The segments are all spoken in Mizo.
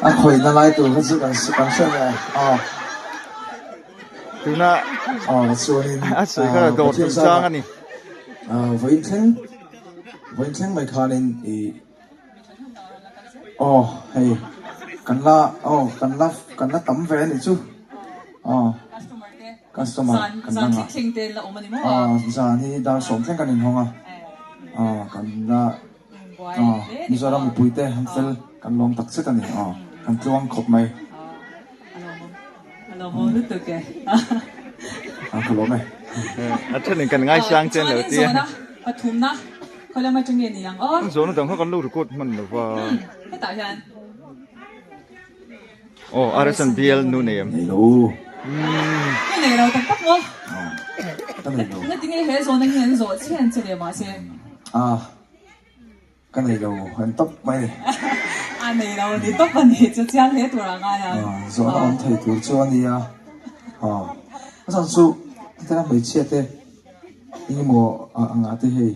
A khawihna lai tur kha chu kan kan hre ve a. Tuna aw chuanin a sawi kha dawr Pathian chungchang zarah a ni. Vawiin thleng vawiin thleng mai khanin i aw hei kan la aw kan la kan la tam ve a nih chu aw customer kan la ngah aw zan hi dar sawm thleng kan inhawng a aw kan la Aw, Mizoram mipuite an fel kan lawm tak zet a ni. Aw, kan tluang khawp mai. A ka lawm e. A thenin kan ngaisang chen lo tia. Zawhna dang kha kan lo record hman lo va. Aw, RSN bial nu nei em? Nei lo. Nei lo tak tak maw? Ka nei lo. Ngatinge he zawhna hi an zawh chian che le mahse? Ah, ka nei lo an tawp mai. A nei lo ni tawp a ni chu chiang hle tur a ngai a. Ah, zawhna awm thei tur chu a nia. Ah, a chhan chu hetiang hmeichhia te engemaw angah te hei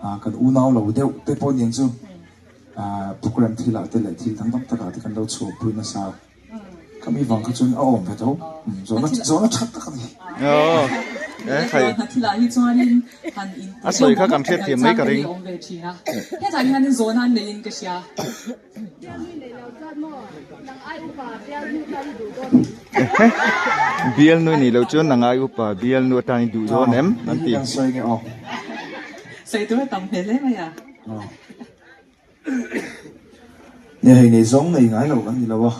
ah kan unau lo deuh te pawh nen chu ah program thil ah te leh thil dang dang takah te kan lo chhuahpui nasa ka mi vang kha chuan a awm ve tho zawhna zawhna that tak a ni. Aw e khai a sawi kha kan hriat thiam mai ka ring. Hetah hian zawhna an neiin ka hria. Bialnu nih loh chuan nang ai upa bialnu atan i duh dawn em an ti. Kan sawi nge aw. Sawi tur a tam hmel hle mai a. Nia hei nei zawng nei ngai lo kan ni lo a,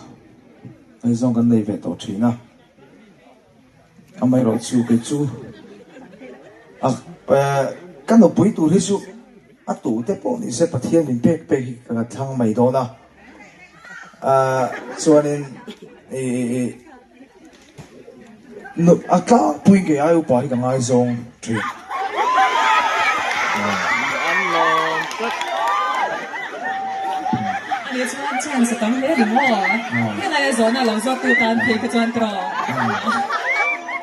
nei zawng kan nei ve tawh thin a. Amaherawh chu kei chu a ka nupui tur hi chu a tu te pawh ni se Pathian min pek pek hi ka thlang mai dawn a ah chuanin ih a tlangpui ngei ai upa hi ka ngaizawng thin. Ani chuan chance a tam hle ni maw? Helai a zawhna lo zawk tu tan phei kha chuan tawh.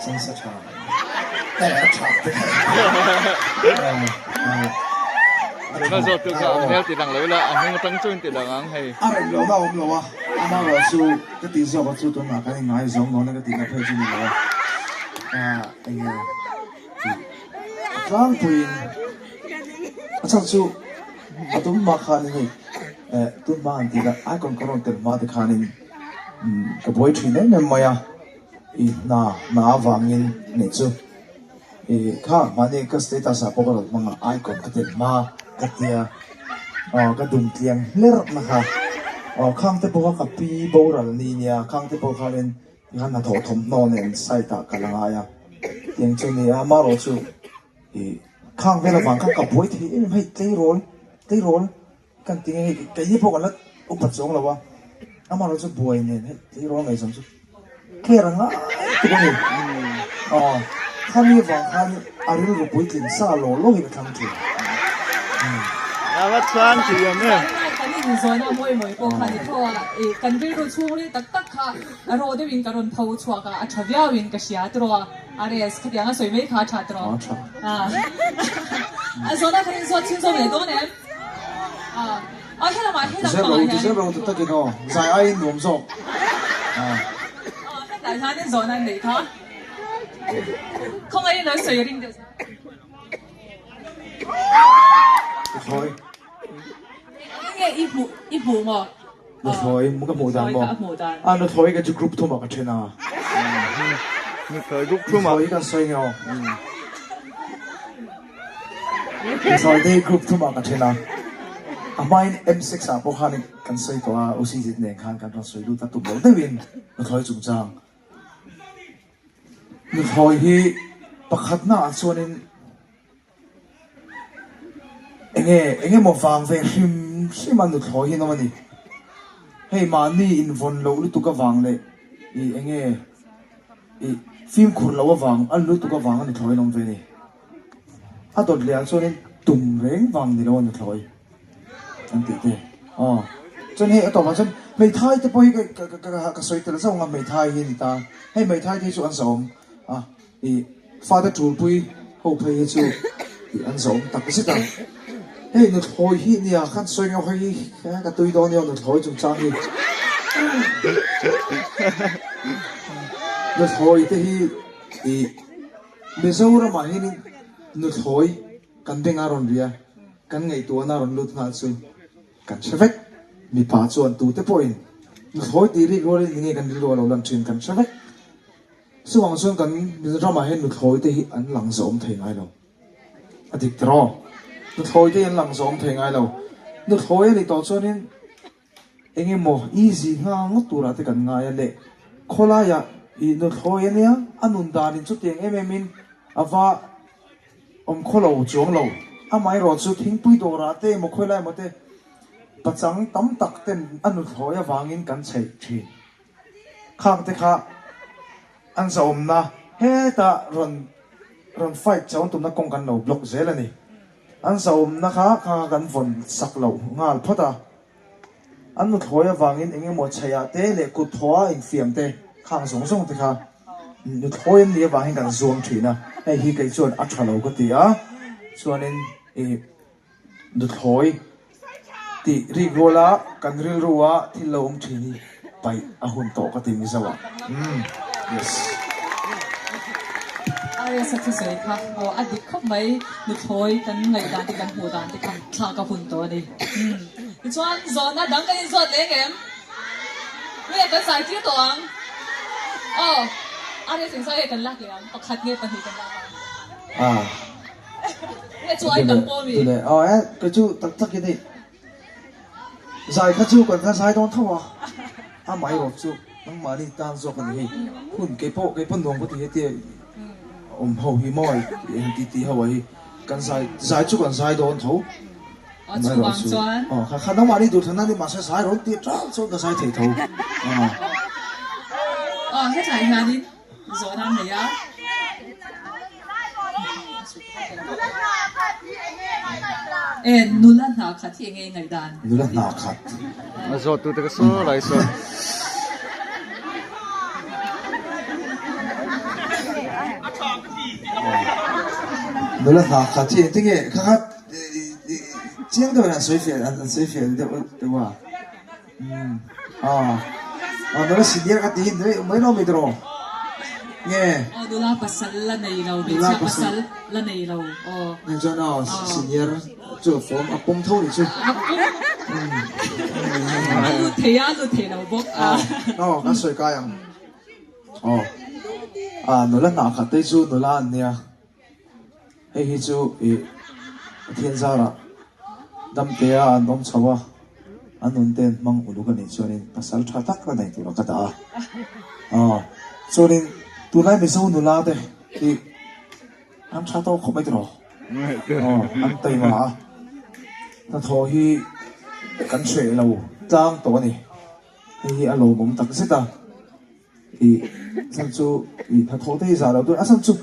Chance a tha. A tha te. Zawhna zawk tu kha a hmel ti lang lo ila a hnung atang chuan ti lang ang hei. A rem lohna a awm lo a, amah erawh chu ka tih zawk a chu tunah kan inngaizawng dawn a ka tihna phei chu ni lo a. Eng nge tih a tlangpuiin a chhan chu a tum hma khanin hei eh tun hma an tih kha icon ka rawn tel hma te khanin ka buai thin em em mai a i hna hna avangin anih chu i kha mahni ka status ah pawh ka rawn hmang a icon ka tel hma ka tia aw ka dum tliang hlerh na kha aw khang te pawh kha ka pi boral ni nia khang te pawh khanin Tikhan hnathawh thawmhnaw nen site ah kal a ngai a, tiang chu ni a, amaherawh chu ih khang vel avang khan ka buai thei em em hei tleirawl tleirawl kan ti nge hei keini pawh kan la upat chuang lo a, amaherawh chu buai nen hei tleirawl ngaihzawm chu clear a ngai tuk a ni, aw khami avang khan a rilru puitling sa law law hi ka thlang thin. A va chhuang thei awm em? Kan inzawn a mawi mawi pawh kha ni tho a, ih kan rilru chhungril tak tak kha A rawh deuhin ka rawn tho chhuak a, a tha viauin ka hria tiraw a, RS khatiang a sawi mai kha a tha tiraw? A tha. A zawhna khan in zawt chhunzawm leh dawn em? A helamah helam pangah hian. Ti zel ro ti takin aw, zai aiin nuam zawk. Aw hetah hian in zawhna an neih kha. Khawngaih in lo sawi ring deuh. Nuthlawi. Enge i hmuh i hmuh maw? Nuthlawi ka hmuh dan maw? A nuthlawi ka chu group thumah ka then a. Nuthlawi group thumah. Nuthlawi kan sawi nge aw. Nuthlawi te group thumah ka then a. A hmain M6 ah pawh khan kan sawi tawh a, UCZ nen khan kan rawn sawi lut a tum lo deuhin nuthlawi chungchang. Nuthlawi hi pakhatna ah chuanin Enge enge maw vang ve hrim hrim a nuthlawi hi an awm a ni. Hei mahni invawn loh lutuk avang leh ih enge ih fimkhur loh avang a lutuk avang a nuthlawi an awm ve a ni. A dawt leh ah chuanin tum reng vang ni lo a nuthlawi an tih te. Aw chuan hei a tawpah chuan hmeithai te pawh hi ka ka ka sawi tel zauh ang a hmeithai hi a ni ta. Hei hmeithai te hi chu an zahawm a. I fate ṭulpui ho phei hi chu tih an zawm tak zet a. Hei nuthlawi hi nia khan sawi ngeuh hei hi ka tui dawn nia nuthlawi chungchang hi. Nuthlawi te hi ih Mizoramah hianin nuthlawi kan beng a rawn ri a, kan ngaihtuahna a rawn lut nghal chu kan hre vek. Mipa chuan tute pawhin nuthlawi tih rik rualin enge kan rilru a lo lan thin kan hre vek. Chuvang chuan kan ramah hian nuthlawi te hi an lang zawm thei ngai lo. A dik tiraw? Nuthlawi te hi an lang zawm thei ngai lo. Nuthlawi a nih tawh chuanin eng emaw easy nghal ngawt turah te kan ngai a le. Khawlaiah ih nuthlawi a nia, a nun danin chutiang em emin a va awm khaw lo chuang lo. Amaherawh chu thingpui dawrah te emaw khawilai emaw te pachang tam tak ten a nuthlawi avangin kan chheih thin. Khang te kha an zahawmna hetah rawn rawn fight chauh tumna kawng kan lo block zel a ni. An zahawmna kha kha kan vawn sak loh nghal phawt a. An nuthlawi avangin eng emaw chheihah te leh kut thawha infiam te khang zawng zawng te kha nuthlawi an nih avangin kan zuam thin a. Hei hi kei chuan a tha lo ka ti a, chuanin ih. Nuthlawi tih rik ruala kan rilrua thil lo awm thin hi paih a hun tawh ka ti Mizo ah. Umm yes. RS a thusawi kha aw a dik khawp mai nuthlawi kan ngaihdan te kan hmuh dan te kha thlak a hun tawh a ni. Umm tichuan zawhna dang kan inzawt leh ngem? Nge kan zai tir tawh ang? Aw RS engzah nge kan lak leh ang? Pakhat nge pahnih kan lak ang? Ah. Tule aw e kei chu tak tak in hei zai kha chu kan kha zai dawn tho a a mai rawh chu nangmahni tan zawk a ni hei hun kei pawh kei pawh nuam ka ti hetia awm ho hi maw han ti ti ho ah hi kan zai zai chu kan zai dawn tho mai rawh chu aw kha kha nangmahni duh thlan a ni mahse zai rawn tih ṭang chuan ka zai thei tho aw. Aw hetlai hianin Zawhna an nei a. E, nula hna khat hi enge i ngaihdan? Nula hna khat. A zawt tute ka saw lai saw. Nula hna khat hi engtin nge kha kha chiang deuhin an sawi fiah an sawi fiah deuh deuh a. Umm aw nula senior ka ti hi mai mai lo mi tiraw nge aw nula pasal la nei lo hmeichhia pasal la nei lo aw nge chuan aw senior chu a form a pawm tho ni chu a pawm a lut thei a a lut thei lo bawk a aw kan sawi kai ang aw a nula hnah khat te chu nula an nia. Hei hi chu ih Pathian zarah damtea an awm chho a, an nun te an hmang uluk a nih chuanin pasal tha tak la nei tura ka dah a. Aw, chuanin tunlai Mizo nula te hi an tha tawk khawp mai tiraw? Aw, an taima a, hnathawh hi kan hreh lo tlang tawh a ni. Hei hi a lawmawm tak zet a. Ih chhan chu ih hnathawh te hi zah loh tur a chhan chu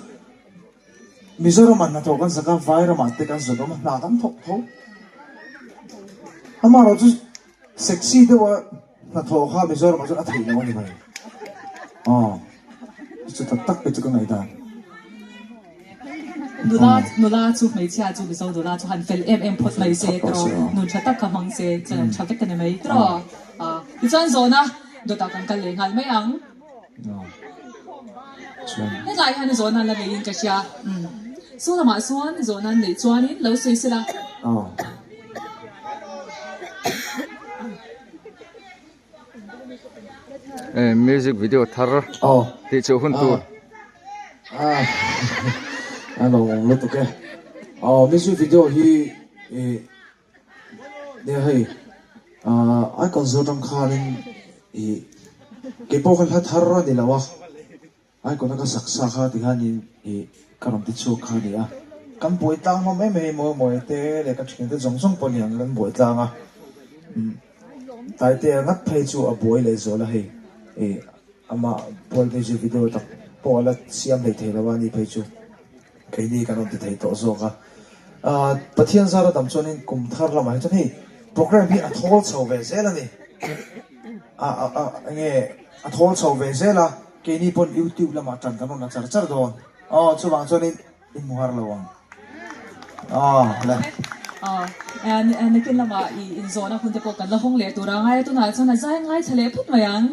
Mizoram ah hnathawh kan zak a Vairam ah te kan zak awm a hna kan thawk tho amaherawh chu sexy deuh a hnathawh kha Mizoram ah chuan a theih loh a ni mai aw chu tak tak te chu ka ngaihdan. Nula nula chu hmeichhia chu Mizo nula chu han fel em em phawt mai se tiraw nun tha tak kha hmang se chuan an tha vek a ni mai tiraw a tichuan zawhna dawtah kan kal leh nghal mai ang hetlai hian zawhna la neiin ka hria chu lamah chuan zawhna an neih chuanin lo sawi sela. Music video thar tih chu hun tur. A lo awm lutuk e. Aw music video hi nia hei icon zo tang khanin ih keipawh kha hla thar a ni lo a. Icon a ka sak sa kha ti khanin ih ka rawn ti chhuak kha a ni a. Kan buai tlang hlawm em em mawi mawi te leh ka thiante zawng zawng pawh niang kan buai tlang a. Taite a ngat phei chu a buai leh zual a hei ih amah pual phei chu video tak pawh a la siam hlei thei lo a ni phei chu keini kan rawn ti thei tawh zawk a. Pathian zara dam chuanin kum thar lamah hi chuan hei program hi a thawl chho ve zel a ni. A a enge a thawl chho ve zel a keini pawn youtube lamah tan kan rawn la char char dawn. Aw chuvang chuanin i hmu har lo ang. Aw le. Aw, nakin lamah i inzawhna hun te pawh kan la hawng leh tur a ngai a, tunah chuan a zai ngaithla leh phawt mai ang.